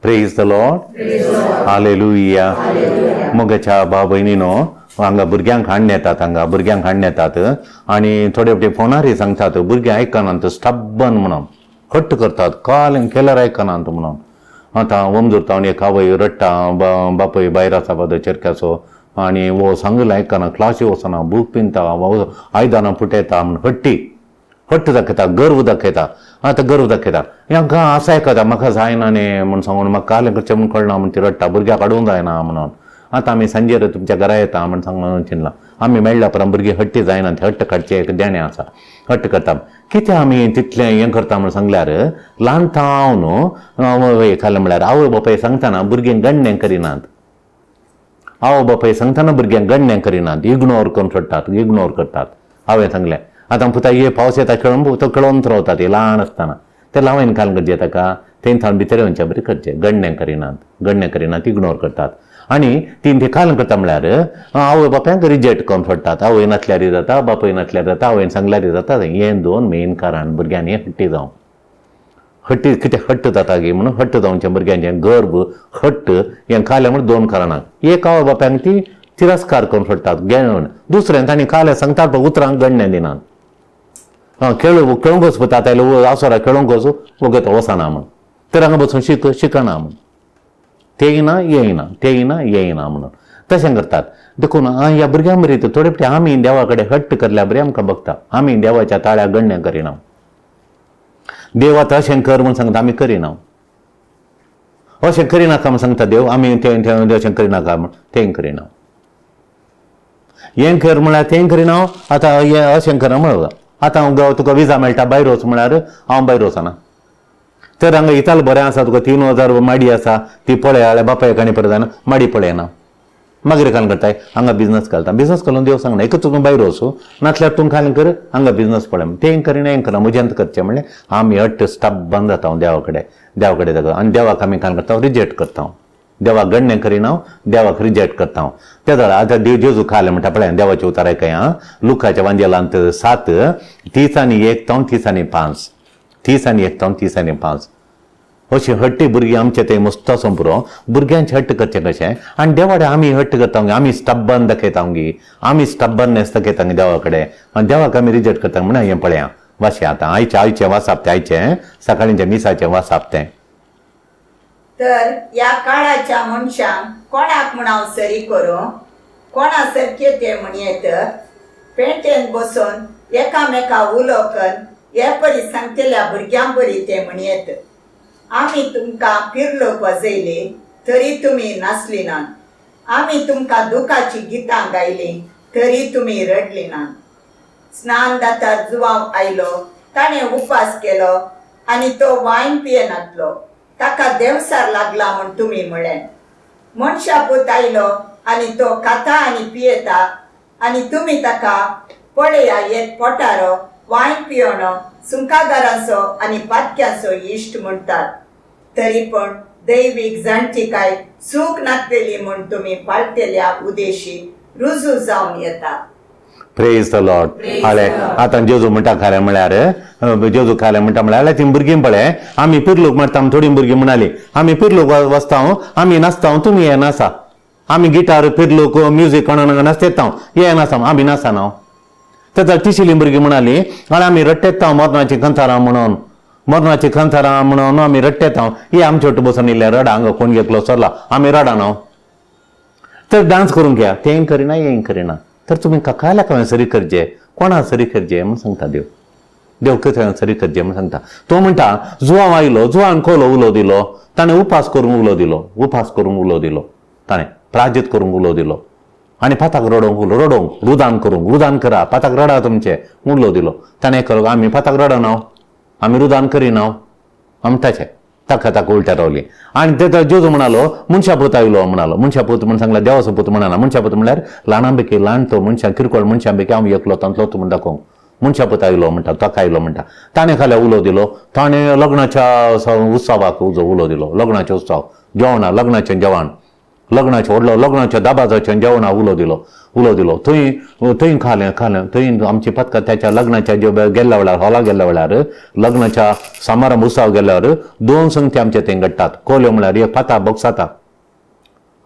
Praise the Lord. Hallelujah. मोगाच्या भाव भयणीनो, हांगा भुरग्यांक हाडून येतात, हांगा भुरग्यांक हाडून येतात आनी थोडे फावटी फोनारय सांगतात, भुरगीं आयकनात, स्टब्बन म्हणून हट्ट करतात, काल केल्यार आयकनात म्हणून. आतां वमजूर एक आवय रडटा, बापूय भायर आसा बाजू चेरक्याचो आनी वो सांगलें आयकना, क्लासी वचना, बूक पिंता, आयदनां फुटयता म्हण हट्टी हट्ट दाखयता, गर्व दाखयता. आतां गर्व दाखयता, हांकां आसा आयकता, म्हाका जायना न्ही म्हूण सांगून म्हाका कालें करचें म्हूण कळना म्हूण ती रडटा, भुरग्याक हाडूंक जायना म्हणून. आतां आमी सांजेर तुमच्या घरा येता म्हण सांगून चिंतलां. आमी मेळ्ळ्या उपरांत भुरगीं हट्टी जायना, ते हट्ट काडचें एक देणें आसा, हट्ट करता. कितें आमी तितलें हें करता म्हूण सांगल्यार, ल्हान थावन खालें म्हळ्यार आवय बापाय सांगतना भुरगीं गण्णें करिनात, आवय बापाय सांगतना भुरग्यांक गण्णें करिनात, इग्नोर करून सोडटात, इग्नोर करतात. हांवें सांगलें आतां पुता ये पावस येता खेळोन, तो खेळोन रावता ती ल्हान आसतना, ते लावयन काल करचें ताका, तें थावन भितर येवचें बरें करचें, गण्णें करिनात, गण्णें करिनात, इग्नोर करतात. आनी तीन ते काल करता म्हळ्यार आवय बापायक रिजेक्ट करून सोडटात. आवय नासल्यार जाता, बापूय नासल्यार जाता, आवयन सांगल्यार जाता. हें दोन मेन कारण भुरग्यांनी हट्टी जावं, हट्टी कितें हट्ट जाता गी म्हणून हट्ट जावचें भुरग्यांचें गर्भ हट्ट हें खालें म्हणून दोन कारणां. एक, आवय बापायक ती तिरस्कार करून सोडटात घेवन, दुसरें तांणी खालें सांगतात पण उतरांक गण्णें दिनात. खेळ खेळूंक वच पुता, तायलो आसोरा खेळूंक वच, वगत वचना म्हण, तर हांगा बसून शिकना म्हण, तेय ना येयना, तेय ना येयना म्हणून तशें करतात. देखून ह्या भुरग्यां बरी थोडे फावटी आमी देवा कडेन हट्ट करल्या बरी आमकां बघता, आमी देवाच्या ताळ्याक गण्णें करिना. देव आतां अशें कर म्हूण सांगता, आमी करिना. अशें करिनाका म्हूण सांगता देव, आमी तें अशें करिनाका म्हूण तें करिना. हें कर म्हळ्यार तें करिना. आतां हें अशें कर म्हळ्यार आतां तुका विजा मेळटा भायर वच म्हळ्यार हांव भायर वचना. तर हांगा इताल बरें आसा, तुका 3000 माडी आसा ती पळय, जाल्यार बापायक आनी परत जायना माडी पळयना, मागीर काल करताय हांगा बिजनस घालता. बिजनस घालून देव सांगना एकच तूं भायर वचूं, नासल्यार तूं खालें कर हांगा बिजनस पळय, तें करिना हें करना, म्हज्यान करचें म्हणलें आमी हट्ट स्टब्बन जाता देवा कडेन, देवा कडेन जाता आनी देवाक आमी काल करता रिजेक्ट करता, देवाक गण्णें करिना, देवाक रिजेक्ट करता. ते जाल्यार आतां देव जेजू खालें म्हणटा पळय, देवाचें उतर आयकया, लुकाच्या वांजेलांत 7:30 आनी 1 तावन 30 आनी 5, 30 आनी 1 तावन 30 आनी 5. अशी हट्टी भुरगीं आमचे ते मस्त आसूं पुरो, भुरग्यांचे हट्ट करचें कशें आनी देवाडे आमी हट्ट करता, आमी स्टब्बन दाखयता गी, आमी स्टब्बननेस दाखयता देवा कडेन आनी देवाक आमी रिजेक्ट करता म्हणून हें पळया वाशें आतां आयचें आयचें वासाप तें, आयचें सकाळींचें मिसाचें वासाप तें. तर ह्या काळाच्या मनशांक कोणाक म्हूण हांव सरी करूं, कोणा सारके ते म्हणयेत, पेंटेन बसून एकामेका उलोवकन हे परी सांगतल्या भुरग्यां परी ते म्हणयेत, आमी तुमकां पिरलोक वाजयली तरी तुमी नाचली नात, आमी तुमकां दुखाची गितां गायलीं तरी तुमी रडली नात. स्नान दातार जुवांव आयलो, ताणें उपास केलो आनी तो वायन पियेनातलो, ताका देंवसार लागला म्हूण तुमी म्हळें. मनशा पूत आयलो आनी तो खाता आनी पियेता आनी तुमी ताका पळया एक पोटारो, वायन पियोणो, सुंकागारांचो आनी पातक्यांचो इश्ट म्हणटात, तरी पण दैवीक जाणटिकाय सूख नातलेली म्हूण तुमी पाळटेल्या उदेशी रुजू जावन येता. Praise the Lord. हाळे आतां जेजू म्हणटा खरें म्हळ्यार जेजू खालें म्हणटा म्हळ्यार ती भुरगीं पळय आमी पिरलूक मारता, थोडीं भुरगीं म्हणाली आमी पिरलूक वचता, आमी नाचता, तुमी हे नासा, आमी गिटार पिरलूक म्युजीक कोणा नाचता, हे नासा, आमी नासना. तेजा टिशिली भुरगीं म्हणाली आनी आमी रट्टेता मरणाची कंथारां म्हणून, मरणाची कंथारां म्हणून आमी रट्टेता, हे आमचे वट्ट बसून इल्लें रडा, हांगा कोण एकलो सरला आमी रडना, तर डांस करूंक या, तें करिना हें करिना, तर तुमी काकायला हांवें सरी करचे, कोणा सरी करचे म्हूण सांगता देव, देव कितें सरी करचे म्हूण सांगता. तो म्हणटा जुवांव आयलो, जुवान कोलो उलो दिलो, ताणें उपास करूंक उलो दिलो, उपास करूंक उलो दिलो, ताणें प्राजीत करूंक उलो दिलो आनी पाताक रडोवंक उलो, रडोवंक रुदान करूंक, रुदान करा पाताक रडा तुमचें उलो दिलो, ताणें करूंक आमी पाताक रडना, आमी रुदान करिना, आमी ताचें ताका ताका उलट्या रावली. आनी ते जेजू म्हणालो मनशा पूत आयलो म्हणालो, मनशा पूत म्हण सांगला, देवाचो पूत म्हणना, मनशा पूत म्हणल्यार ल्हानां पैकी ल्हान तो मनशां, किरकोळ मनशां पैकी हांव एकलो तांतलो तूं म्हण दाखोवंक मनशा पूत आयलो म्हणटा, ताका आयलो म्हणटा. ताणें खाल्या उलो दिलो, ताणें लग्नाच्या उत्सवाक उजो उलो दिलो, लग्नाचो उत्सव जेवणा, लग्नाचें जेवण, लग्नाचें व्हडलो लग्नाच्या दाबाजाचें जेवणा उलो दिलो, उलो दिलो थंय थंय खालें खालें थंय आमची पत्का त्याच्या लग्नाच्या जे गेल्ल्या वेळार हॉला गेल्ल्या वेळार लग्नाच्या समारंभ उत्सव गेल्यावर 2 संगती आमचे थंय घडटात. कोल्यो म्हळ्यार एक पाता बगसाता,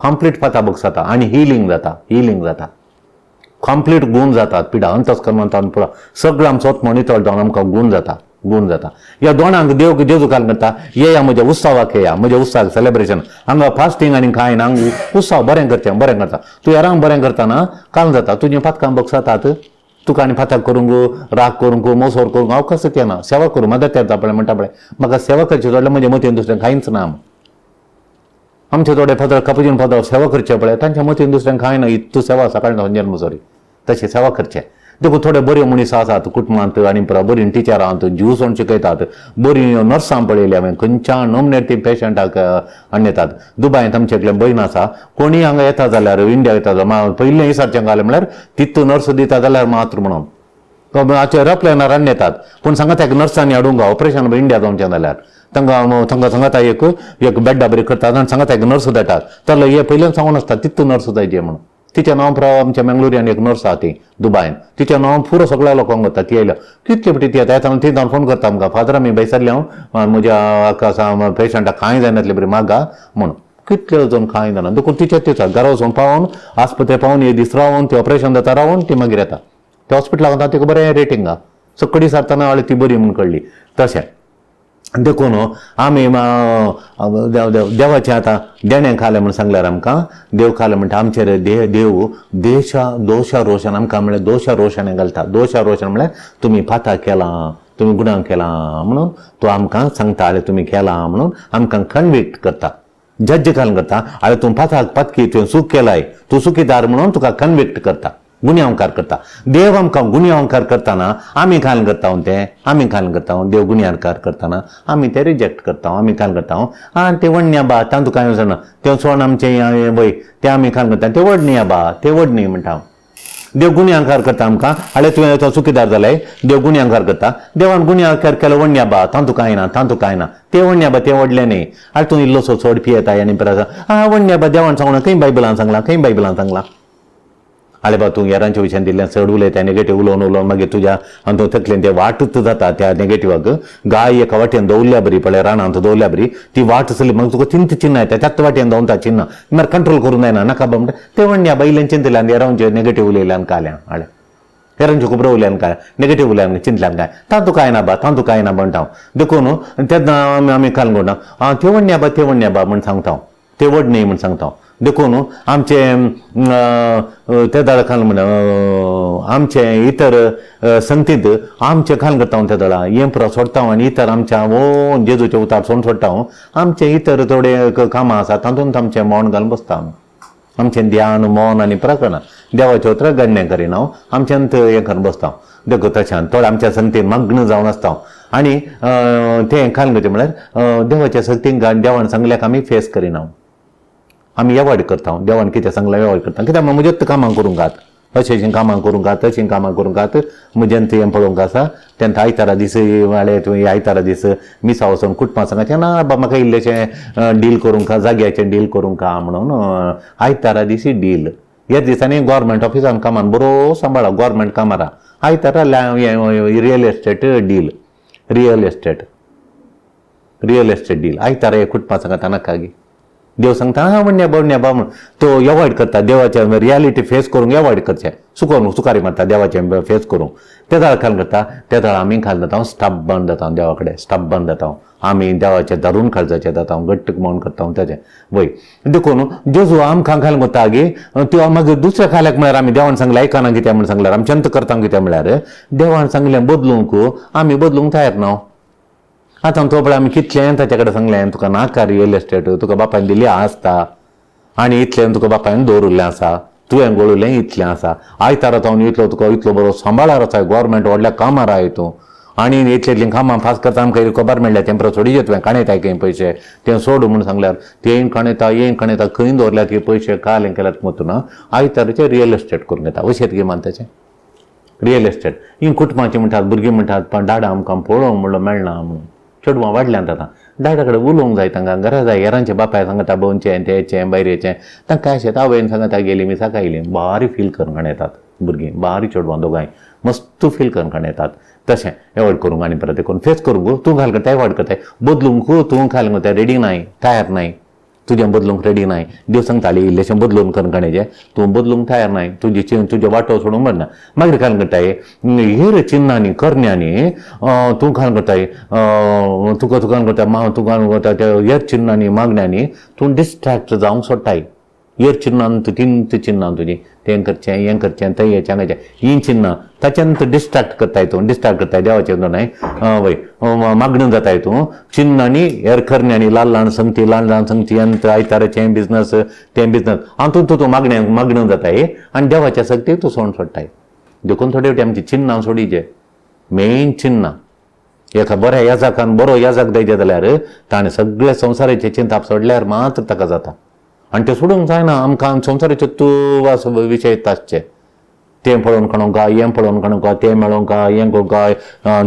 कंप्लीट पाता बगसाता आनी हिलींग जाता, हिलींग जाता, कंप्लीट गूण जातात पिडा अंतस्कर्मांत पुरा सगळं आमचो आत्मो नितळ जावन आमकां गूण जाता, गूण जाता. ह्या दोणांक देव जेजू काल करता येया म्हज्या उत्सवाक, येया म्हज्या उत्सवाक सेलेब्रेशन, हांगा फास्टींग आनी कांय ना, हांगा उत्सव बरें करचें, बरें करता तूं हेरांक बरें करतना काल जाता तुजी पातकां बगसातात, तुका आनी पातक करूंक राग करूंक मोसोर करूंक हांव कसो येना, सेवा करूं मदत येता पळय म्हणटा पळय म्हाका सेवा करची जाल्यार म्हज्या मतीन दुसरें कांयच ना. आमचे थोडे फादर कापुजीन फादर सेवा करचे पळय तांच्या मतीन दुसरें कांय ना, इतू सेवा सकाळी सांजे मुजोरी तशें सेवा करचें. देखून थोडे बऱ्यो मनीस आसात कुटुंबांत आनी बरीं टिचरां आहात, ज्यूस शिकयतात, बरीं नर्सां पळयली हांवें खंयच्या नॉमिनेट ती पेशंटाक हाडून येतात. दुबायंत आमचे एकलें भयण आसा, कोणीय हांगा येता जाल्यार इंडिया येता जाल्यार पयलें विचारचें घालें म्हळ्यार तितू नर्स दिता जाल्यार मात्र म्हणून एरोप्लेनार हाडून येतात, पूण सांगता एक नर्सांनी हाडूंक ऑपरेशन इंडिया जावचें जाल्यार तांकां तांकां सांगता एक एक बेड्डा बरी करतात आनी सांगता एक नर्स धाडटात, तर हे पयल्यान सांगून आसता तितू नर्स जाय म्हणून. तिचें नांव पुरो आमच्या मेंगलोरियान एक नर्स आहा ती दुबायन, तिचें नांव पुरो सगळ्या लोकांक वता. ती आयल्या कितले फावटी ती येता येतना ती जावन फोन करता आमकां, फादर आमी भायसरले हांव म्हज्या पेशंटाक कांय जायनातलें बरी मागा म्हणून, कितले जावन कांय जायना. देखून तिचें तिचा घरा वचून पावोन आस्पत्रे पावोन एक दीस रावन ती ऑपरेशन जाता रावन ती मागीर येता. त्या हॉस्पिटलाक वता तिका बरें रेटींग आहा, सकडी सारतना हाडली ती बरी म्हूण कळ्ळी. तशें देखून आमी देवाचें आतां देणें खालें म्हूण सांगल्यार आमकां देव खालें म्हणटा आमचेर देव देशा दोशा रोशन आमकां म्हळ्यार दोशा रोशन घालता. दोशा रोशन म्हळ्यार तुमी पाता केलां, तुमी गुणां केलां म्हणून तो आमकां सांगता, आरे तुमी केलां म्हणून आमकां कन्विक्ट करता, जज घालून करता, आरे तूं पाताक पातकी तुवें चूक केलाय, तूं चुकीदार म्हणून तुका कन्विक्ट करता, गुन्यांवकार करता. देव आमकां गुन्यांवकार करतना आमी खाल करता तें, आमी खाल करता, देव गुन्यांवकार करतना आमी तें रिजेक्ट करता, आमी खाल करता आं तें व्हडण्या बा तांतूं कांय वचना, तें सोड आमचें वय तें आमी खाल करता, तें व्हडणी बा तें व्हडणी म्हणटा. देव गुन्यांवकार करता आमकां, आळे तुवें तो चुकीदार जालें, देव गुन्यांवकार करता, देवान गुन्यांवकार केलो व्हडण्या बा तांतूं कांय ना, तांतूं कांय ना, तें व्हडण्या बा तें व्हडलें न्ही, आळे तूं इल्लोसो चड पियेता आनी परत आं व्हडण्या बा देवान सांगना, खंय बायबलान सांगलां, खंय बायबलान सांगलां, आले बा तूं हेरांच्या विशयान दिल्ल्यान चड उलयता, नेगेटीव उलोवन उलोवन मागीर तुज्या आनी तकलेन तें वाटूच जाता. त्या नेगेटिवाक गाय एका वाटेन दवरल्या बरी पळय रानांत दवरल्या बरी ती वाट चली मागीर तुका चिंत चिन्ह येता, त्याच वाटेन दवरता चिन्ह मागीर कंट्रोल करूंक जायना नाका बा म्हणटा तें म्हणण्या बायल्यान चिंतल्यान हेरांचे नेगेटीव उलयल्यान काल्यान हाडल्या हेरांच्यो खबरो उलयल्यान काय नेगेटीव उलयल्यान चिंतल्यान काय तातूं कांय ना बा तातूं कांय ना म्हणटा हांव. देखून तेन्ना आमी आमी काल म्हणटा आं ते व्हडण्या बा ते व्हडण्या बा म्हण सांगता हांव, ते व्हड न्ही म्हण सांगता हांव. देखून आमचे ते दळा खाल म्हण आमचे इतर संगतींत आमचे खाल करता हांव त्या दळा हें पुरो सोडटा हांव आनी इतर आमच्या ओ जेजूचे उतार सोडून सोडटा हांव. आमचे इतर थोडे कामां आसा तातूंत आमचें मौन घालून बसता आमी, आमचें ध्यान मौन आनी प्रकरणां देवाचें उतर गण्य करिना हांव, आमच्यांत हें करून बसता हांव. देखून तशें थोडे आमच्या संगतीन मग्न जावन आसता हांव आनी तें खाल करचें म्हळ्यार देवाच्या शक्तीन देवान सांगल्याक आमी फेस करिना हांव, आमी एवॉयड करता, देवान कितें सांगलां एवॉयड करता, कित्याक म्हजेच कामां करूंक आत अशें अशें कामां करूंक आत अशीं कामां करूंक आत म्हज्यान हें पळोवंक आसा. तेन्ना आयतारा दीस वाळे तुवें आयतारा दीस मिसा वचून कुटुंबा सांगाचें ना बाबा म्हाका इल्लेशें डील करूंक जाग्याचें डील करूंक म्हणून आयतारा दीस डील. ह्या दिसांनी गोवोरमेंट ऑफिसान कामान बरो सांबाळा गोवोरमेंट कामार आयतारा real estate deal, real estate, real estate deal आयतारा हे कुटुंबा सांगता नाका गी देव सांगता आं म्हणण्या बण्या बा म्हण तो एवॉयड करता, देवाचें रियालिटी फेस करूंक एवॉयड करचें, सुकोवन सुकारी मारता देवाचें फेस करूंक. ते दाळ खाल करता ते दाळ आमी खाल जाता स्टब्बन जाता देवा कडेन स्टब्बन जाता आमी देवाचें धरून काळजाचें जाता घट्ट मौन करता तेजें वय. देखून जेजू आमकां खाल करता गी त्यो मागीर दुसऱ्या खाल्याक म्हळ्यार आमी देवान सांगलें आयकना कितें म्हण सांगल्यार आमी चंत करता कितें म्हळ्यार देवान सांगलें बदलूंक आमी बदलूंक तयार ना. आतां तो पळय आमी कितलें ताचे कडेन सांगलें तुका नाका रियल एस्टेट, तुका बापायन दिल्ली आसता आनी इतलें तुका बापायन दवरिल्लें आसा, तुवें गळुलें इतलें आसा, आयतारा जावन इतलो तुका इतलो बरो सांबाळार आसा, गोवोरमेंट व्हडल्या कामार आहाय तूं आनी इतलें इतलीं कामां फास्ट करता आमकां खबर मेळ्ळ्या तें परत सोडीचे तुवें काणयताय खंय पयशे तें सोड म्हूण सांगल्यार तें काणयता हें काणयता खंय दवरल्या ती पयशे काल हें केल्यात मत ना आयताराचें रियल एस्टेट करून घेता अशें गे मानताचें रियल एस्टेट. ही कुटुंबाचीं म्हणटात भुरगीं म्हणटात पण डाडा आमकां पळोवंक म्हणलो मेळना म्हणून चेडवां वाडल्यांत आतां डायडा कडेन उलोवंक जाय तांकां, घरा जाय, हेरांचे बापाय सांगता भोंवचें तेचें भायर येचें, तांकां अशें आवयन सांगता गेली मिसाक आयली, बारी फील करूंक येतात भुरगीं, बारी चेडवां दोगांय मस्त फील करूंक येतात. तशें एवॉयड करूंक आनी परत करून फेस करूंक तूं घाल करता, एवॉयड करताय, बदलूंक तूं घाल करता, रेडी नाय, तयार नाय, तुजें बदलूंक रेडी नाय. देव सांगताली इल्लेशें बदलून करून काडचें, तूं बदलूंक तयार नाय, तुजी तुजे वाटो सोडूंक बरना. मागीर घाल करताय हेर चिन्नांनी करण्यांनी तूं घाल करताय, तुका तुका करता तूं घाल करता त्या हेर चिन्नांनी मागण्यांनी तूं डिस्ट्रॅक्ट जावंक सोडटाय. हेर चिन्नां तीन चिन्नां तुजीं, तें करचें हें करचें थंय हेचें हांगाचें, हीं चिन्नां ताच्यान तूं डिस्ट्रॅक्ट करताय, तूं डिस्ट्रॅक्ट करताय देवाचें न्हय वय मागण्यो जाताय तूं चिन्नांनी हेर करण्यांनी, ल्हान ल्हान संगती ल्हान ल्हान संगती अंत आयताराचें बिजनस तें बिजनस हातूंत तूं मागण्या मागण्यो जाताय आनी देवाच्या सक्तीक तूं सोडून सोडटाय. देखून थोडे फावटी आमची चिन्नां सोडीचे, मेन चिन्नां. एका बऱ्या याजाकान बरो याजाक जायचे जाल्यार ताणें सगळे संवसाराचें चिंताप सोडल्यार मात्र ताका जाता, आनी तें सोडूंक जायना. आमकां संवसाराचे तूं विशय आसचे, तें पळोवन काडूंक, हें पळोवन काडूंक, तें मेळोवंक, हें करूंक,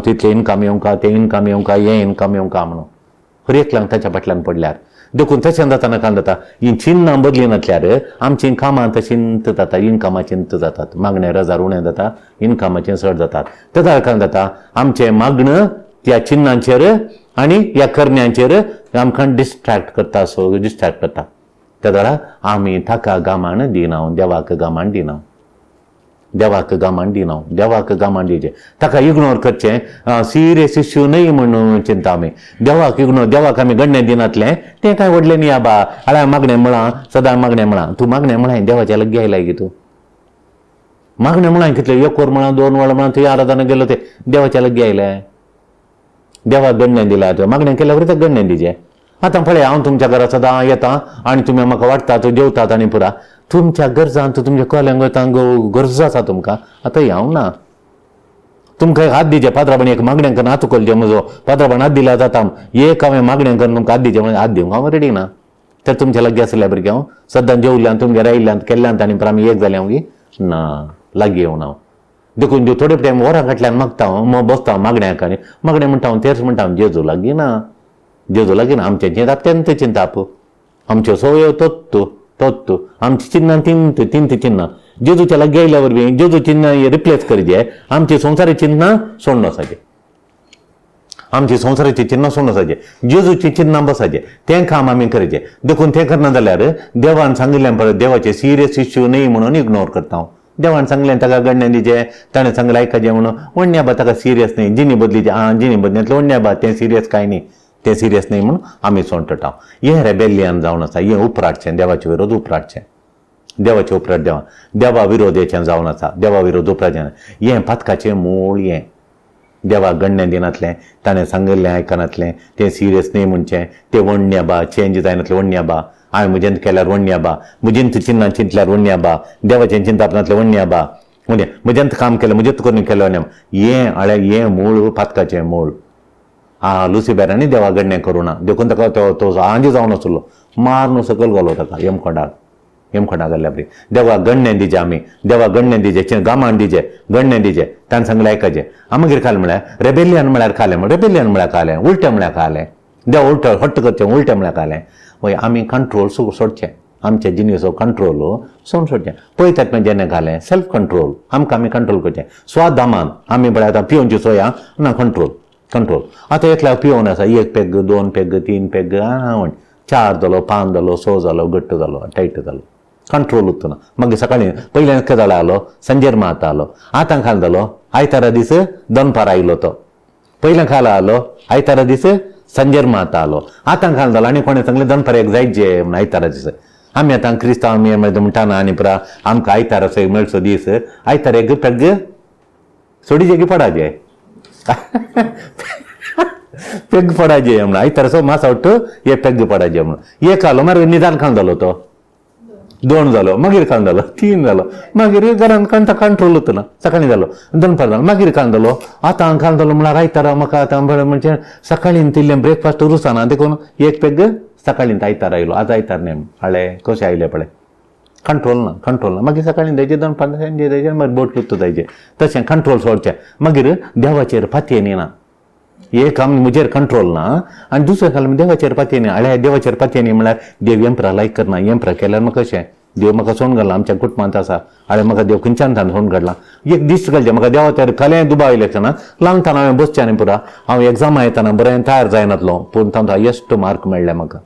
तितलें इनकम येवंक, तें इनकम येवंक, हें इनकम येवंक म्हणून हर एकल्याक ताच्या फाटल्यान पडल्यार. देखून तशें जाता नाका जाता, हीं चिन्नां बदली नासल्यार आमचीं कामां तशींच जाता, इनकमां चिंत जातात, मागणें रजार उणें जाता, इनकमाचें चड जातात. तेका कारण जाता आमचें मागणं त्या चिन्नांचेर आनी ह्या करण्यांचेर आमकां डिस्ट्रॅक्ट करता, सो डिस्ट्रॅक्ट करता. त्या वेळार आमी ताका गामान दिना, देवाक गामान दिना, देवाक गामान दिना, देवाक गामान दिवचें, ताका इग्नोर करचें, सिरियस इश्यू न्हय म्हणून चिंता आमी देवाक इग्नोर, देवाक आमी गण्णें दिनातलें तें कांय व्हडलें न्ही आबा, हांवें मागणें म्हळां, सदां मागणें म्हळां, तूं मागणें म्हळां देवाच्या लागीं आयलाय गे, तूं मागणें म्हळां कितलें एक वर म्हळां दोन वर म्हळां, थंय आराधना गेलो तें देवाच्या लागीं आयलें, देवाक गण्णें दिलां, तुवें मागणें केल्यार ताका गण्णें दिचें. आतां पळय हांव तुमच्या घरा सदां येता आनी तुमी म्हाका वाडटात जेवतात आनी पुरा तुमच्या गरजांत तुमच्या कोल्यांक गरज आसा तुमकां, आतां हांव ना तुमकां हात दिचे पात्राबान एक मागणें करून हात उखलचे म्हजो पात्राबान हात दिल्यार जाता, एक हांवें मागणें करून तुमकां हात दिचें म्हणून हात दिवंक हांव रेडी ना. तर तुमच्या लागीं आसल्या भुरगें हांव सदां जेवल्यान तुमगेर आयिल्ल्यान केल्ल्यान आनी आमी एक जालें हांव ना लागीं येवन हांव. देखून ज्यो थोडे टायम वरां फाटल्यान मागता हांव बसता हांव मागण्याक आनी मागणें म्हणटा हांव तेच म्हणटा हांव जेजू लागीं ना, जेजू लागीं ना, आमचें चिंताप तेंच चिंताप, आमच्यो सवयो तोत्तू तोत्तू, आमची चिन्नां तीन तीन चिन्नां जेजूच्या लागीं आयल्या वरवीं जेजू चिन्नां रिप्लेस करचे, आमची संवसारी चिन्नां सोडून वचाचें, आमची संवसाराची चिन्नां सोडून वचाचें, जेजूची चिन्नां बसाचें, तें काम आमी करचें. देखून तें करना जाल्यार देवान सांगिल्लें पळय देवाचें सिरियस इश्यू न्हय म्हणून इग्नोर करता हांव. देवान सांगलें ताका गण्णें दिचें, ताणें सांगलें आयकाचें म्हणून वण्ण्या बा ताका सिरियस न्हय, जिनी बदलीचें आं जिनी बदलें वण्ण्या बा तें सिरियस कांय न्ही, तें सिरियस न्हय म्हणून आमी सोंटटा. हें रेबेलियन जावन आसा, हें उपराटचें, देवाचे विरोध उपराटचें, देवाचे उपराट देवा देवा विरोधेचें जावन आसा, देवा विरोध उपराचें हें पातकाचें मूळ. हें देवाक गण्णें दिनातलें, ताणें सांगिल्लें आयकनातलें, तें सिरियस न्हय म्हणचें, तें वण्ण्या बा चेंज जायनातलें वण्ण्या बा, हांवें म्हजेंत केल्यार वण्ण्या बा, म्हजेंत चिन्नां चिंतल्यार वण्ण्या बा, देवाचें चिंताप नातलें वण्ण्या बा, म्हणजे म्हजेंत काम केलें म्हजेंत करून केलें वण्ण्या, हें हाळ्या हें मूळ पातकाचें मूळ. आं लुसिफेरांनी देवा गण्णें करूं ना, देखून ताका तो तो आंज जावन आसलो, मारून सकयल घालो ताका यमखोंडाक, यमखोंडाक घाल्ल्या परी. देवा गण्णें दिचें आमी, देवा गण्णें दिचें, गामान दिचें, गण्णें दिचें, ताणें सांगलें आयकाचें. आं मागीर खालें म्हळ्यार रेबेलियन म्हळ्यार खालें, रेबेलियन म्हळ्यार खालें, उलटें म्हळ्यार खालें, देवा उलटो हट्ट करचें उलटें म्हळ्यार खालें. वय आमी कंट्रोल सोडचें, आमच्या जिणेचो कंट्रोल सोडून सोडचें. पळयतात मागीर जेन्ना घालें सेल्फ कंट्रोल, आमकां आमी कंट्रोल करचें, स्वादामान आमी पळय आतां पिवनची सोया ना कंट्रोल कंट्रोल. आतां एकल्याक पिवन आसा, एक पेग दोन पेग तीन पेग आं चार जालो पांच जालो स जालो घट्ट जालो टायट जालो, कंट्रोल उरतना. मागीर सकाळीं पयल्यान केदळ आलो सांजेर मात आलो, आतां खाल जालो आयतारा दीस दनपार आयलो तो, पयल्यान खाला आलो आयतारा दीस सांजेर मात आलो, आतां खाल जालो आनी कोणें सांगलें दनपार एक जायचे म्हण आयतारा दीस. आमी आतां क्रिस्तांव आमी म्हणटा ना आनी पुरा आमकां आयतारा मेळचो दीस, आयतारा एक पेग सोडीचे की पडाचे पेग पडाजे म्हणून आयतारा सो मास आवट हे पेग पडाजे म्हणून एक आलो मागीर निदान खावन जालो तो, दोन जालो मागीर खावन जालो तीन जालो, मागीर घरान कांता कंट्रोल उरतना सकाळीं जालो दनपार जालो मागीर खावन जालो, आतां खावन जालो म्हळ्यार आयतारा म्हाका आतां म्हणजे सकाळीं तिल्लें ब्रेकफास्ट रुचना देखून एक पेग सकाळीं आयतार आयलो, आज आयतार न्ही हाळे कशें आयलें पळय, कंट्रोल ना कंट्रोल ना. मागीर सकाळीं जायचें दनपार सांजे जायचें मागीर बोट लुत्त जायचें, तशें कंट्रोल सोडचें. मागीर देवाचेर फातयेन येना, एक आमी म्हजेर कंट्रोल ना आनी दुसरें खालें देवाचेर पातयेनी. आळे देवाचेर पातयेनी म्हळ्यार देव यंत्रा लायक करना, यंत्रा केल्यार म्हाका कशें देव म्हाका सोडून घाला, आमच्या कुटुंबांत आसा आळे म्हाका देव खंयच्यान ताणें सोडून काडला. एक दीस घालचें म्हाका देवाचेर खालें दुबाव येयलें आसतना ल्हानताना हांवें बसचें न्ही पुरा, हांव एग्जामा येताना बरें तयार जायनातलो पूण तांचो हायेस्ट मार्क मेळ्ळें म्हाका.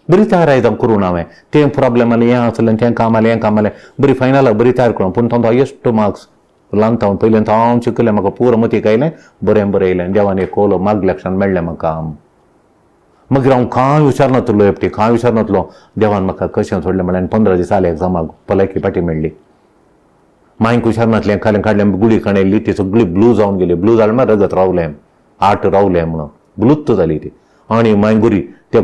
बरी तयार आयज करून हांवें तें प्रोब्लेम आलें, हें आसलें, तें काम आलें, हें काम आलें, बरी फायनलाक बरी तयार करून पूण तांचो हायेस्ट मार्क्स ल्हान हांव पयलें हांव शिकलें म्हाका पुरो मतीक आयलें, बरें बरें येयलें, देवान एक कोलो मार्गदर्शन मेळ्ळें म्हाका. मागीर हांव कांय विचारनातलो एकटी, कांय विचारनातलो देवान म्हाका कशें सोडलें म्हळ्यार 15 दीस जाले एग्जामाक भलायकी पाटी मेळ्ळी. मांयक विचारनातलें खालें काडलें गुळी काणयली ती सगळी ब्लू जावन गेली, ब्लू जालें म्हळ्यार रगत रावलें, आट रावलें म्हणून ब्लूच जाली ती. आनी मागीर गुरी ते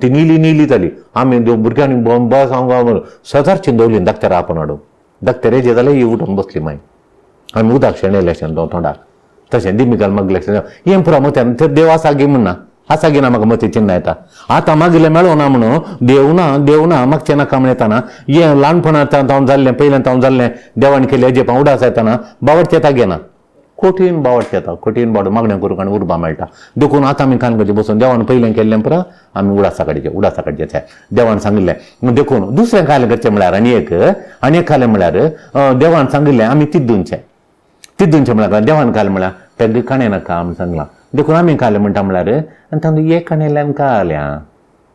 ती निली निली जाली. आमी भुरग्यांनी बस हांव शेजारची दवरली धाकट्यार आपोवन हाडून, धाकट्यार येजे जाल्यार ही उठून बसली. मागीर आमी उदक शेणयलें अशें तोंडाक तशें दिमी घाल मागलें हें पुरा मत्यान तर देव आसा गी म्हणना, आसा गी ना म्हाका मती चिन्ह येता. आतां मागलें मेळोना म्हणून देव ना देव ना मागचें नाका म्हण येताना हें ल्हानपणांत हांव जाल्लें पयल्यान हांव जाल्लें देवान केल्लें हेजें उडास येताना बावडचें येता घेना, कठीण बावडचें येता, कठीण बावड मागणें करूंक आनी उर्बा मेळटा. देखून आतां आमी कान करचें बसून देवान पयलें केल्लें पुरा आमी उडासा काडचें, उडासा काडचें देवान सांगिल्लें. देखून दुसरें कालें करचें म्हळ्यार आनी एक आनी एक कालें म्हळ्यार देवान सांगिल्लें आमी तिद्दूनचें, तिद्दूनचें म्हळ्यार देवान कालें म्हळ्यार पेग काणें नाका आमी सांगलां. देखून आमी कालें म्हणटा म्हळ्यार आनी तांकां एक काणयल्यान काल्यां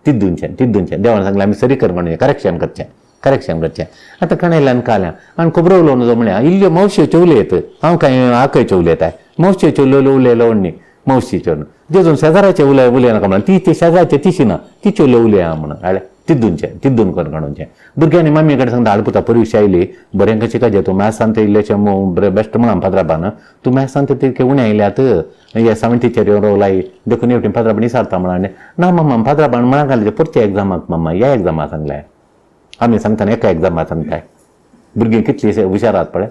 तिद्दूनचें, तिद्दूनचें देवान सांगलें आमी सरी कर म्हणचें, करेक्शन करचें, करेक्शन करचें. आतां काणयल्यान काल्यां आनी खबरो उलोवन जो म्हळ्यार इल्ल्यो मावश्यो उलयत हांव कांय आकयच्यो उलयताय, मावशेच्यो उलयलो न्ही मावशीच्यो जेजून शेजाराचे उलय उलयनाका म्हणून ती शेजाराचे तिशी ना तिच्यो उलया म्हणून हाडलें तिद्दूनचें, तिद्दून करून काडूनचें. भुरग्यांनी मम्मी कडेन सांगता हाडपुता परिक्षा आयली बरें कशें काजे तूं मॅथ्सान तर इल्लेशें बरें बेस्ट म्हणा पात्राबान तूं मॅथ्सान तर तितकें उणें आयल्यात हे 70चेर येवन रावलाय देखून एवटी पात्राबान विचारता म्हणा ना मम्मा पात्राबान म्हणा घालचें परते एग्जामाक मम्मा ह्या एग्जामाक सांगलें आमी सांगतना एका एग्जामाक सांगताय भुरगीं कितली हुशार पळय.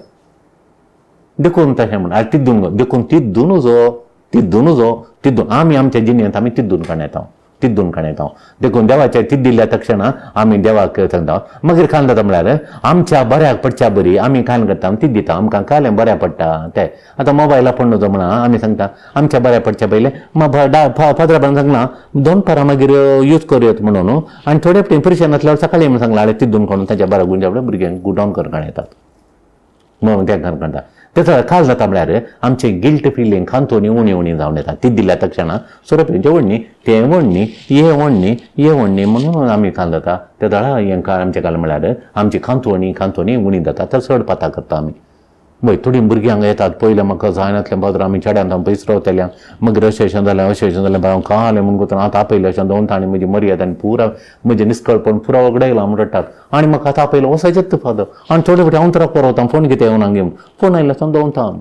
देखून तशें म्हण आनी तिद्दून देखून तिद्दून जो तिद्दून जो तिद्दून आमी आमच्या जिणेंत आमी तिद्दून काडयता, तिद्दून काडयता. देखून देवाच्या तिद्दिल्ल्या तक्षणा आमी देवाक सांगता. मागीर काल जाता म्हळ्यार आमच्या बऱ्याक पडच्या बरी आमी काल करता आमी तिद्द दिता, आमकां कालें बऱ्या पडटा ते. आतां मोबायल आपूण जो म्हणा आमी सांगता आमच्या बऱ्या पडच्या पयलें फादराबान सांगलां दोन परां मागीर यूज करूयात म्हणून आनी थोडे फावटी परिक्षा नासल्यार सकाळी म्हण सांगलां हाडे तिद्दून काडून ताच्या बऱ्या गुंजा भुरग्यांक गुडावन करून काडयतात म्हणून तें करून काडटा. तेचो काल जाता म्हळ्यार आमचें गिल्ट फिलींग खांतोनी उणी उणी जावन येता. ती दिल्या तक्षणा सोरोप वडणी तें वडणी हे वडणी हे वडणी म्हणून आमी काल जाता ते दळा हें आमचें काल म्हळ्यार आमची खांतोणी खांतोणी उणी जाता तर चड पाता करता आमी. वय थोडीं भुरगीं हांगा येतात पयलें म्हाका जायनातलें पात्र आमी चेड्यान हांव पयस रावतल्या मागीर अशें अशें जालें अशें अशें जालें हांव कालें म्हूण कोता आतां आपयलें अशें दोन तांणी म्हजी मर्याद आनी पुरा म्हजें निस्कळपण पुरा वगडायलां म्हूण रडटात आनी म्हाका आतां आपयलें वसायचेच फादर आनी थोडे फावटी हांव तर रावता फोन कितें येवन हांगा फोन आयलो आसतना दवरता हांव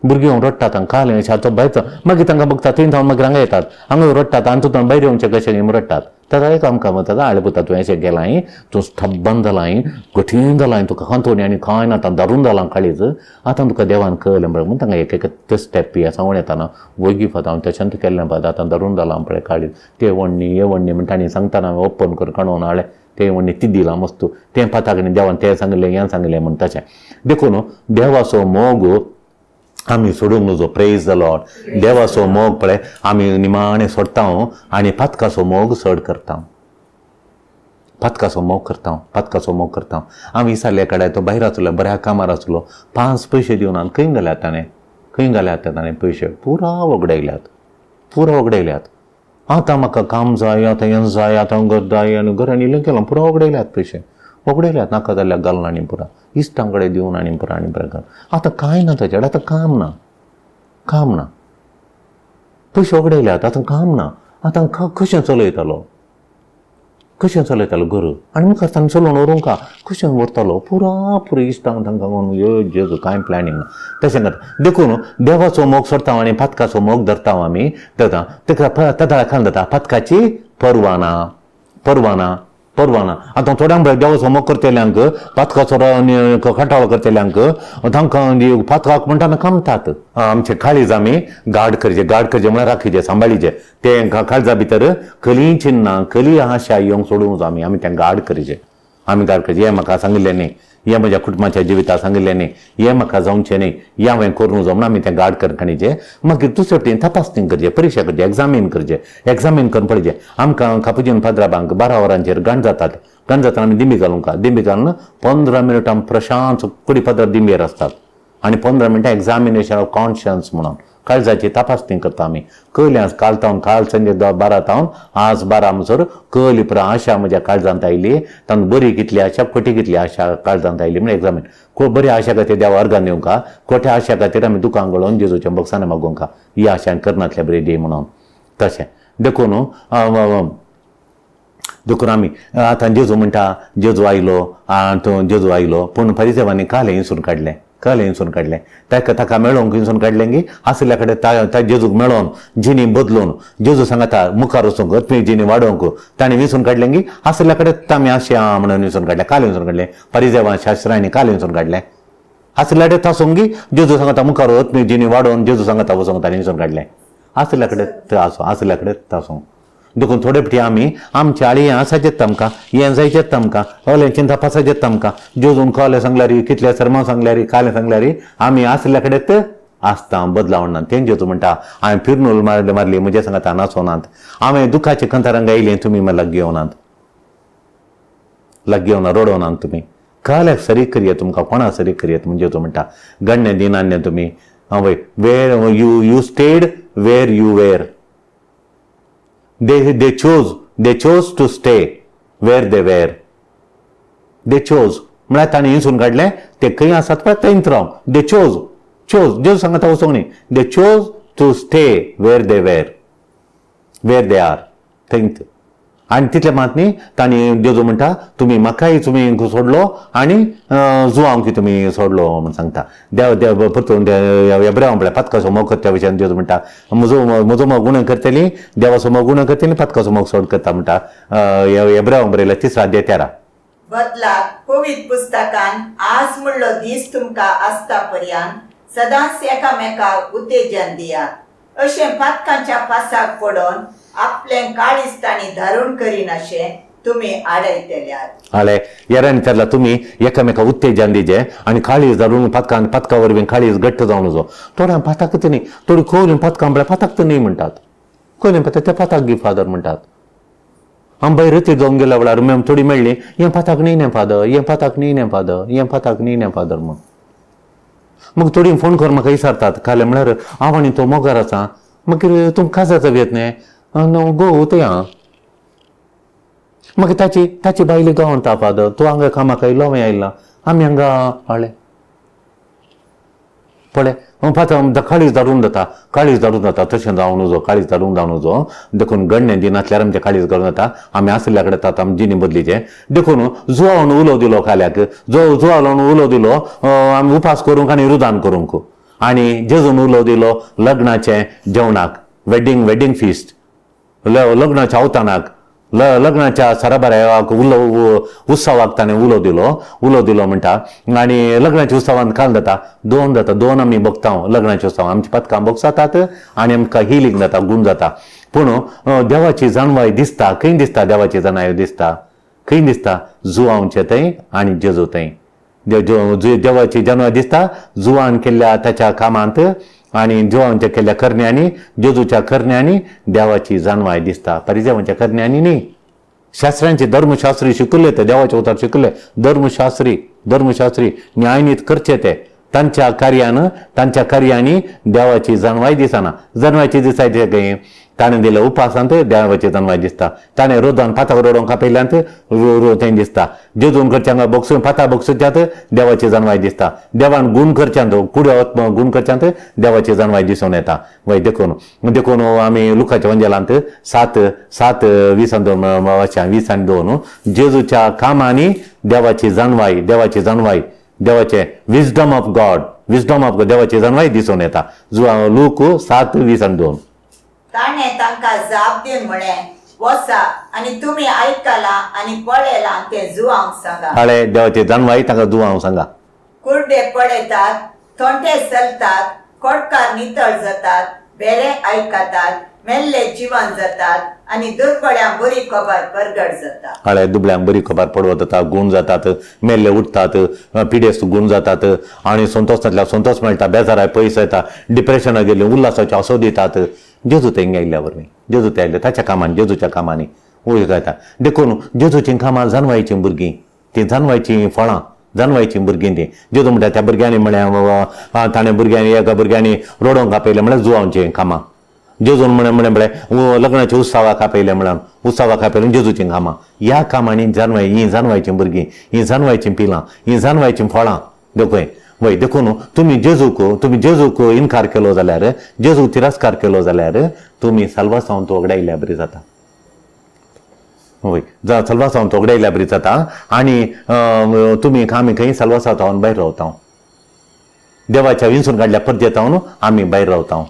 भुरगीं रडटात हांगा कालें अशें आतां भायर मागीर तांकां बघता थंय जावन मागीर हांगा येतात हांगा रडटात आनी तूं भायर येवचें कशें म्हूण रडटात. ताका एक आमकां म्हणटा हाडले पुता तुवें अशें केलां तूं स्टब्बन जालां कठीण जालां तुका खांतोनी आनी कांय ना आतां दारून जालां काळीज आतां तुका देवान कळलें म्हणून तांकां एक एक ते स्टेप सांगून येताना वोगी फात हांव तशेंच केल्लें फात आतां दारून जालां पळय काळीज ते वण्णी हे वण्णी म्हण तांणी सांगतना हांवें ओपन करून काडून हाडलें तें वण्णी ती दिलां मस्तू तें पाताक देवान तें सांगलें हें सांगलें म्हण तशें. देखून देवाचो मोग आमी सोडूंक नजो. Praise the lord. देवाचो मोग पळय आमी निमाणें सोडटा आनी पातकाचो मोग चड करता, पातकाचो मोग करता, पातकाचो मोग करता. आमी विचारले कडेन तो भायर आसलो बऱ्या कामार आसलो 5 पयशे दिवन खंय घाल्यात ताणें, खंय घाल्यात ताणें पयशे पुरा वगडायल्यात, पुरा वगडायल्यात. आतां म्हाका काम जाय आतां हें जाय आतां घर जाय आनी घरान इल्लें केलां पुरा वगडायल्यात पयशे वगडायल्यात नाका जाल्यार घालून आनी पुरा इश्टां कडेन दिवन आनी पुरा आनी पुरा. आतां कांय ना ताचे आतां काम ना, काम ना, पयशे वगडायल्यात आतां काम ना. आतां कशें चलयतालो, कशें चलयतालो घर आनी मुखार तांकां चलोवन व्हरूंक कशें व्हरतालो पुरा पुरा इश्टांक तांकां जेजू कांय प्लॅनिंग ना तशें करता. देखून देवाचो मोग सोडटा आनी पातकाचो मोग धरता आमी धरता तेका तदाळ खाल जाता पातकाची परवाना परवाना परवाना. आतां थोड्यांक पळय देवाचो मोग करतल्यांक पातकाचो खटाळो करतल्यांक तांकां पातकाक म्हणटा कामतात. आमचे काळीज आमी गाड करचे, गाड करचे म्हळ्यार राखीचे सांबाळीचे तें काळजा भितर कली चिन्नां कली आशा येवंक सोडूंक आमी आमी तें गाड करचे, आमी गाड करचे. हें म्हाका सांगिल्लें न्ही, हें म्हज्या कुटुंबाच्या जिविता सांगिल्लें न्ही, हें म्हाका जावचें न्ही, हें हांवें करूंक जाय म्हणून आमी तें गाड कर काणीचें. मागीर दुसरे वटेन तपासणी करचें, परिक्षा करचें, एग्जामीन करचें, एग्जामीन करून पळयचें. आमकां कापुजीन पाद्राबांक 12 वरांचेर गाण जातात, गाण जातना आमी दिंबी घालूंक, दिंबी घालून 15 मिनटां प्रशांत कुडी पाद्र दिंबेर आसतात आनी 15 मिनटां एग्जामिनेशन ऑफ कॉन्शियन्स म्हणून काळजाची तपासणी करता आमी. कयल्या काल तावन, काल संजे 12 तावन आज 12 म्हणसर कयली पुरो आशा म्हज्या काळजांत आयली, तातूंत बरी कितली आशा, खोटी कितली आशा काळजांत आयली म्हण एग्जामीन. बरी आशा खातीर देवा अर्गान दिवंका, खोट्या आशा खातीर आमी दुकान गळोवन जेजूच्या बॉक्सांनी मागोवंका, ही आशा करनातल्या बरी दी म्हणून. तशें देखून देखून आमी आतां जेजू म्हणटा, जेजू आयलो, तो जेजू आयलो, पूण परिसेवांनी कालें हिंसून काडलें, कालें हिंसून काडलें, ताका ताका मेळोवंक हिंसून काडलें की आशिल्ल्या कडेन त्या जेजूक मेळोवन जिणी बदलून जेजू सांगता मुखार वचूंक, आत्मीक जिणी वाडोवंक ताणें विसून काडलें की आशिल्ल्या कडेन आमी आशा म्हणून विसून काडलें, कालें विसून काडलें, परिजेवां शास्त्रांनी कालें विसून काडलें, आशिल्ल्या कडेन तासूंक की जेजू सांगता मुखार आत्मीक जिणी वाडोवन जेजू सांगता वचूंक ताणें विसून काडलें, आशिल्ल्या कडेन आसूं, आशिल्ल्या कडेन आसूं. देखून थोडे फावटी आमी आमच्या आळी हें आसाचेच आमकां, हें जायचेच आमकां, अलें चिंता पासाचेच आमकां, जेजून कहलें सांगल्यार, कितले सर्मां सांगल्यार, कालें सांगल्यार आमी आशिल्ल्या कडेन आसता, बदलावना. तें जेजू म्हणटा हांवें फिरनूल मारली म्हज्या सांगता नाचोनात, हांवें दुखाचे कंतारांक आयलें तुमी म्हाका लागीं येवनात, लागीं येवना, रडोवनात तुमी, काल्याक सरी करयत तुमकां, कोणा सरी करयत म्हणजे जेजू म्हणटा गण्णे दिनान्य तुमी वय where you you stayed where you were. They chose to stay where they were. They chose. म्हळ्यार ताणें हिंसून काडलें ते खंय आसात पळय थंयच राव. They chose, chose, जेजू सांगता वचोंक न्ही. They chose to stay where they were, where they are, थंयच. आनी तितलें मात न्ही, तांणी जेजू म्हणटा तुमी म्हाकाय तुमी सोडलो आनी जुवांकय तुमी सोडलो म्हूण सांगता. देव देव परतून एब्रांव म्हळ्यार पातकाचो मोग करता विशयान जेजू म्हणटा म्हजो म्हजो मोग गुण करतली, देवाचो मोग गुण करतली, पातकाचो मोग सोड करता म्हणटा. एब्रांव बरयल्या 3 अध्याय 13. बदलाक पवित्र पुस्तकान आज म्हणलो दीस तुमकां आसता पर्यंत सदांच एकामेकाक उत्तेजन दिया, अशें पातकांच्या पासाक पडोन आपलें काळीज तांणी धारून करिनाशें तुमी आडयतल्यात. हाळे येरांनी विचारला तुमी एकामेका उत्तेजन दिजे आनी काळीज धारून पातकान पातका वरवीं काळीज घट्ट जावन वचो. थोड्यांक पाताकच न्ही, थोडी खोवली पातकां म्हळ्यार पाताक न्ही म्हणटात, खोवली पातक ते पाताक गी फादर म्हणटात. आम बाय रतीर जावन गेल्या वेळार मेम थोडी मेळ्ळी, हें पाताक न्ही न्हे फादर, हें पाताक न्ही न्हे फादर, हें पाताक न्ही न्हे फादर म्हूण. मग थोडी फोन करून म्हाका विचारतात कालें म्हळ्यार हांव आनी तो मोगार आसा, मागीर तुमकां काजार येत न्ही गो थंय आं. मागीर ताची ताची बायल गांवांत फादर, तूं हांगा कामाक आयलो हांवें आयला, आमी हांगा हाडले पळय फातर काळीज धाडून जाता, काळीज धाडून जाता, तशें जावं नजो, काळीज धाडून जावं नजो. देखून गण्णे दिनासल्यार आमचें काळीज घालून जाता, आमी आशिल्ल्या कडेन आतां आमी जिणी बदलीचे. देखून जुवान उलो दिलो काल्याक, जो जुवान उलो दिलो आमी उपास करूंक आनी रुदान करूंक, आनी जेजून उलो दिलो लग्नाचें जेवणाक, वेडिंग वेडिंग फिस्ट, लग्नाच्या अवतानाक, लग्नाच्या सराबऱ्याक उलो उत्सवाक ताणें उलो दिलो, उलो दिलो म्हणटा. आनी लग्नाच्या उत्सवान काल जाता, दोन जाता, दोन आमी भोगता लग्नाच्या उत्सवान, आमची पथकां भोगसातात आनी आमकां हिलींग जाता, गूण जाता. पूण देवाची जाणवाय दिसता, खंय दिसता देवाची जाणवाय दिसता, खंय दिसता? जुवांचे थंय आनी जेजू थंय देवाची जाणवाय दिसता, जुवान केल्ल्या ताच्या कामांत आनी जुवांच्या केल्ल्या करण्यांनी, जेजूच्या करण्यांनी देवाची जाणवाय दिसता, परिजेवांच्या करण्यांनी न्ही. शास्त्रांचे धर्मशास्त्री शिकले ते, देवाचे उतार शिकले, धर्मशास्त्री धर्मशास्त्री न्यायनीत करचे ते, तांच्या कार्यान तांच्या कार्यांनी देवाची जाणवाय दिसना. जाणवायची दिसायचे खंय? ताणें दिल्या उपासांत देवाची जाणवाय दिसता, ताणें रोदान पाताक रडोवंक कापयल्यांत थंय दिसता, जेजून करच्यांक बोक्सून पाता बोक्सुच्यात देवाची जाणवाय दिसता, देवान गूण करच्यांत कुड्यो गूण करच्यांत देवाची जाणवाय दिसून येता. वय देखून देखून आमी लुकाच्या वंजेलांत 7 7 20 2 20 आनी 2 जेजूच्या कामांनी देवाची जाणवाय, देवाची जाणवाय, देवाचे wisdom of God, wisdom of God, देवाची जाणवाय दिसून येता. लूक 7 20 आनी 2. ताणें तांकां जाप दिवन म्हळें, वसा आनी तुमी आयकलां आनी पळयलां तें जुवांक सांगा. हाळे देवाची जाणवाय तांकां जुवांक सांगा. कुर्डे पळयतात, थोंटे चलतात, कोटकार नितळ जातात, बेरे आयकतात, मेल्ले जिवन जातात आनी दुर्बळ्यांक बरी खबर परगट जाता. हळ्या दुबळ्यांक बरी खबर पडवत जाता, गूण जातात, मेल्ले उठतात, पिडेस्त गूण जातात आनी संतोषांतल्यान संतोष मेळटा, बेजाराय पयस येता, डिप्रेशनाक गेल्ली उल्हासाचे असो दितात. जेजू तेंगे आयिल्ल्या वरवीं, जेजू ते आयिल्ले ताच्या कामांनी, जेजूच्या कामांनी वयर येता. देखून जेजूचीं कामां जानवायचीं भुरगीं, तीं जानवायचीं फळां, जानवायचीं भुरगीं तीं. जेजू म्हणटा त्या भुरग्यांनी म्हळ्यार ताणें भुरग्यांनी एका भुरग्यांनी रडोवंक आपयलें म्हळ्यार जुवांचीं कामां. जेजून म्हणें म्हणें म्हळें लग्नाच्या उत्सवाक आपयलें म्हणून उत्सवाक आपयलें जेजूचीं कामां. ह्या कामांनी जानवाय, हीं जानवायचीं भुरगीं, हीं जानवायचीं पिलां, हीं जानवायचीं फळां. देखून वय देखून तुमी जेजूक इनकार केलो जाल्यार, जेजूक तिरस्कार केलो जाल्यार तुमी साल्वासांव वगडायल्या बरी जाता. वय साल्वासांव वगडायल्या बरी जाता आनी तुमी आमी खंय साल्वासांव भायर रावता, देवाच्या विंचून काडल्या परजेतावन आमी भायर रावता.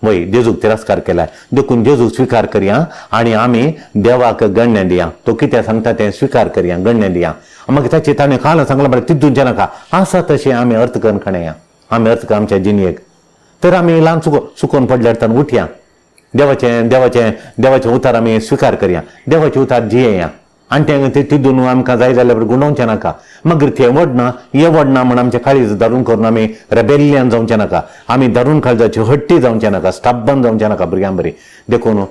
वय जेजूक तिरस्कार केला देखून जेजूक स्विकार करया आनी आमी देवाक गण्य दिया. तो कितें सांगता तें स्विकार करया, गण्य दिया. मागीर ताची ताणें काल सांगलां बरें तितूनचें नाका आसा तशें आमी अर्थ करून काडया, आमी अर्थ कर आमच्या जिणेक. तर आमी ल्हान चुकोन पडल्यार ताणें उठया, देवाचें देवाचें देवाचें उतार आमी स्विकार करया, देवाचें उतार जियेया आनी तें तितून आमकां जाय जाल्यार गुंडोवचें नाका. मागीर तें वडना हें वडना म्हण आमचें काळीज धरून करून आमी रेबेलियन जावचें नाका, आमी धरून काळजाची हट्टी जावचें नाका, स्टब्बन जावचें नाका भुरग्यां बरी. देखून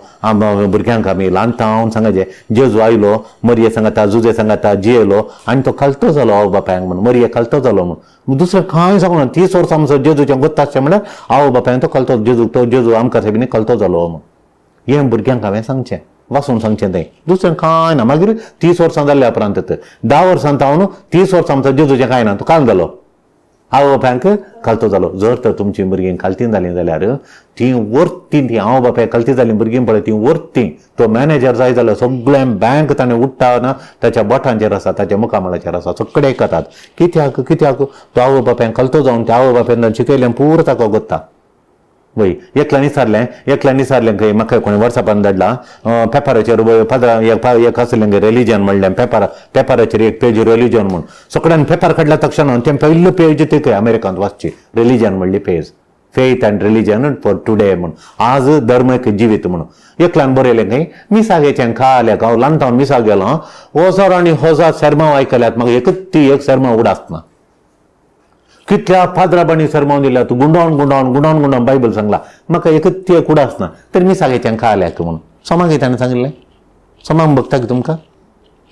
भुरग्यांक आमी ल्हान तावन सांगाचें जेजू आयलो, मरये सांगाता, जुजे सांगाता जियेलो आनी तो खालतो जालो आवय बापायक म्हूण, मरये खालतो जालो म्हूण. दुसरें कांय सांगूना. 30 वर्सां आमचो जेजूचें गोत्ता आसचें म्हळ्यार आवय बापायन तो खालतो जेजू, तो जेजू आमकां सायबीनी खालतो जालो म्हूण. हें भुरग्यांक हांवें सांगचें, वाचून सांगचें तें, दुसरें कांय ना. मागीर 30 वर्सां जाल्ल्या उपरांत 10 वर्सां तावन 30 वर्सां आमचो जेजूचें कांय ना, तो काल जालो, आवय बापायक खालतो जालो. जर तर तुमचीं भुरगीं खालती जालीं जाल्यार तीं वरतीं, तीं आवय बापायक खालती जालीं भुरगीं पळय तीं वरतीं. तो मॅनेजर जाय जाल्यार सगळें बँक ताणें उडटा ना ताच्या बोटांचेर आसा, ताच्या मुखामळाचेर आसा, सगळे आयकतात. कित्याक कित्याक तो आवय बापायक खालतो जावन त्या आवय बापायन शिकयलें पूर ताका गोत्ता. वय एकल्यान विचारलें खंय म्हाका कोणें वॉट्सॅपान धाडला पेपराचेर पाद्रा एक आसलें खंय रिलीजन म्हणलें, पेपराचेर एक पेज रिलीजन म्हूण. सगळ्यान पेपर काडल्या तक्षण तें पयलो पेज ती खंय अमेरिकांत वाचची रिलीजन म्हणली page, faith and religion for today म्हूण, आज धर्म एक जिवीत म्हणून. एकल्यान बरयलें खंय मिसागेचें खाल्याक हांव ल्हान तावन मिसाक गेलो, हजार आनी हजार सेर्मांव आयकल्यात, म्हाका एकच ती एक सेर्मांव उडासना. कितल्या पाद्राबांनी सरमावन दिल्या, तूं गुंडावन गुंडावन गुंडावन गुंडावन बायबल सांगला, म्हाका एकच ते कुडास ना. तर मिसागेच्यान खाल्याक म्हणून सोमाक ताणें सांगिल्लें, सोमाक बघता की तुमकां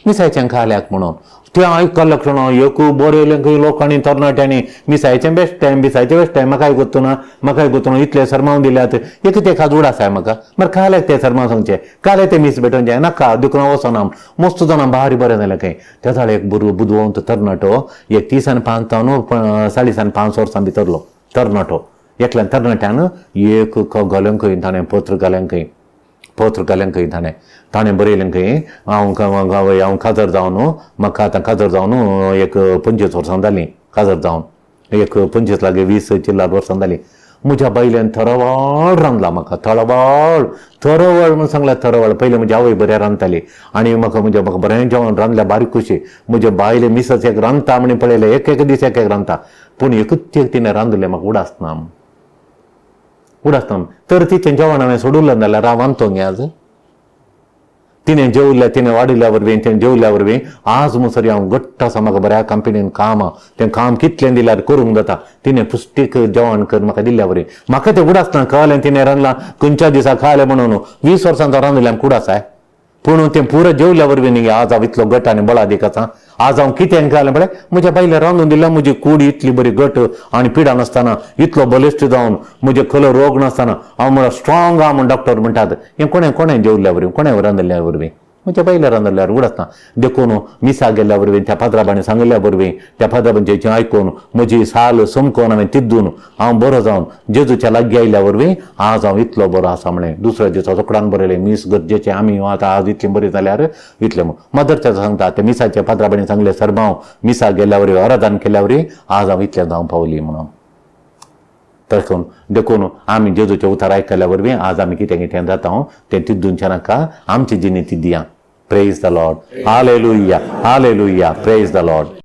मिसायच्यान खाल्याक म्हणून तें आयकल्लें क्षण एक बरयलें खंय लोकांनी तरणाट्यांनी मिसायचें बेस्ट टायम, मिसायचें बेस्ट टायम, म्हाकाय गोत्तू ना, म्हाकाय गोत्तू ना, इतलें सरमावन दिल्यात एक ते खाज उडास आसाय म्हाका. मागीर खाल्याक ते सरमाव सांगचें, काल्याक ते मीस भेटोवचें नाका, देखून हांव वचना. मस्त जाणां भारी बरें जालें खंय. तेजाळ एक बुदवंत तरणाटो एक 30 आनी 5 जावन 40 आनी 5 वर्सां भितरलो तरणाटो, एकल्यान तरणाट्यान एक घालें खंय ताणें पत्र घालें खंय, पत्र घालें खंय ताणें, ताणें बरयलें खंय हांव हांव काजार जावन म्हाका आतां काजार जावन एक 25 वर्सां जालीं, काजार जावन एक 25 लागीं 20 चिल्लार वर्सां जालीं. म्हज्या बायल्यान थरवळ रांदला म्हाका, थळवळ थरवळ म्हूण सांगला, थरवळ. पयलीं म्हजी आवय बरें रांदताली आनी म्हाका म्हज्या म्हाका बरें जेवण रांदल्या बारीक खुशी. म्हज्या बायले मिसस एक रांदता म्हण पळयलें, एक एक दीस एक एक रांदता, पूण एकूच एक तिणें रांदलें म्हाका उडासना, उडासना. तर तिचें जेवण हांवें सोडून जाल्यार हांव रांदतो गे आज. तिणें जेवल्या, तिणें वाडिल्ल्या वरवीं, तिणें जेवल्या वरवीं आज म्हणसर हांव घट्ट आसा. म्हाका बऱ्या कंपनीन काम आहा, तें काम कितलें दिल्यार करूंक जाता. तिणें पुश्टीक जेवण करून म्हाका दिल्ल्या वरवीं म्हाका तें उडासना. कळ्ळें तिणें रांदलां खंयच्या दिसा खालें म्हणून 20 वर्सां तो रांदलें आमकां उडास आय. पूण तें पुरो जेवल्या वरवीं न्ही आज हांव इतलो घट आनी बळादीक आसा. आज हांव कितें घालें पळय म्हज्या बायले रांदून दिल्या, म्हजी कूड इतली बरी घट आनी पिडा नासतना, इतलो बलिश्ट जावन, म्हजे खलो रोग नासतना हांव म्हळ्यार स्ट्रॉंग आहा म्हूण डॉक्टर म्हणटात. हें कोणें कोणें जेवल्या वरवीं, कोणें रांदिल्ल्या वरवीं, म्हज्या बायले रांदिल्ल्या वरवीं उडसना. देखून मिसाक गेल्ल्या वरवीं, त्या पाद्राबांनी सांगिल्ल्या वरवीं, त्या पाद्राबांचें आयकून म्हजी साल समकोन हांवें तिद्दून हांव बरो जावन जेजूच्या लागीं आयिल्ल्या वरवीं आज हांव इतलो बरो आसा म्हणलें. दुसऱ्या दिसा सगळ्यान बरयलें मीस गरजेचें, आमी आतां आज इतलीं बरीं जाल्यार इतलें म्हूण. मदर तेरेजा सांगता ते मिसाच्या पाद्राबांनी सांगलें सरबांव मिसाक गेल्ल्या वरवीं, आराधन केल्ल्या वरवीं आज हांव इतलें जावंक पावली म्हणून. तशें देखून आमी जेजूचें उतर आयकल्ल्या वरवीं आज आमी कितें कितें जाता तें तिद्दूनचें नाका, आमची जिणी ती दिया. Praise the Lord. Hallelujah. Hallelujah. Praise the Lord.